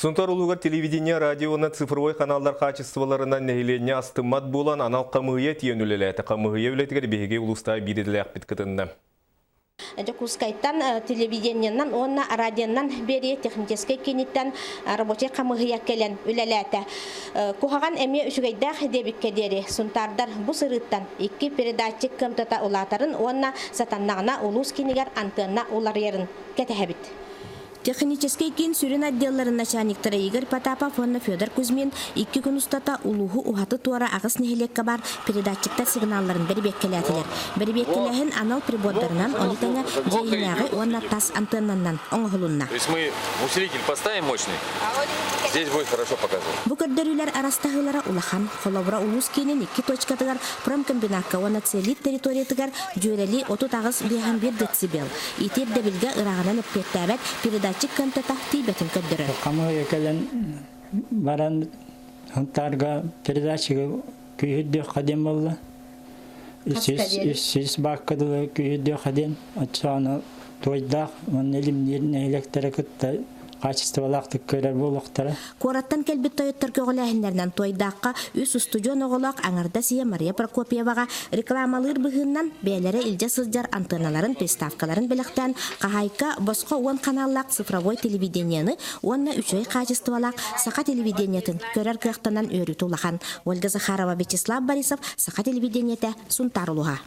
Сунтаар улууһугар телевидение, радио уонна цифровой каналлар хаачыстыбаларынан нэһилиэнньэ астыммат буолан, анал хамыыһыйа тиийэн үлэлээтэ. Хамыыһыйа үлэтигэр биһиги улуустааҕы биир идэлээхпит кытынна. Дьокуускайтан телевидениеннан уонна радионан биэрии техническэй кииниттэн рабочай хамыыһыйа кэлэн үлэлээтэ. Куһаҕан эмиэ үчүгэйдээх диэбиккэ диэри сунтаардар бу сырыыттан икки передатчик кыамтата улаатарын уонна сатаннаҕына улуус киинигэр антыанна уларыйарын кэтэһэбит. Техническэй киин сүрүн отделларын начальниктара Игорь Потапов уонна Федор Кузьмин икки күн устата улууһу уһаты-туора аҕыс нэһилиэккэ баар передатчиктар сигналларын бэрэбиэркэлээтилэр. Бэрэбиэркэлээһин анал прибордарынан, ону тэҥэ дьиэһинээҕи уонна тас антыаннаннан оҥоһулунна. То есть мы усилитель поставим мощный, здесь будет хорошо показывать. Бу көрдөрүүлэр арастаһыылара улахан. Холобура, улуус киинин икки точкатыгар промкомбинакка уонна Целит территориятыгар дьүөрэлии 38 51 децибел. Ити ирдэбилгэ ырааҕынан эппиэттээбэт передатчик кыамтата тиийбэтин көрдөрөр. Хамыыһыйа кэлэн баран Сунтаарга передатчигы күүһүрдүөххэ диэн буолла. Үс баакка дылы күүһүрдүөххэ диэн оччоҕуна туойдаах уонна илимниир нэһилиэктэрэ кытта хаачыстыбалаахтык көрөр буолуохтара. Куораттан кэлбит тойоттор көҕүлээһиннэринэн Туойдаахха үс устудьуон оҕолоох аҥардас ийэ Мария Прокопьеваҕа рекламалыыр быһыыннан бэйэлэрэ илдьэ сылдьар антыаналарын, приставкаларын бэлэхтээн хаһаайка босхо уон ханааллаах цифровой телевидениены уонна үчүгэй хаачыстыбалаах саха телевидениетын көрөр кыахтанан үөрүүтэ улахан. Ольга Захарова, Вячеслав Борисов, Саха телевидениетэ, Сунтаар улууһа.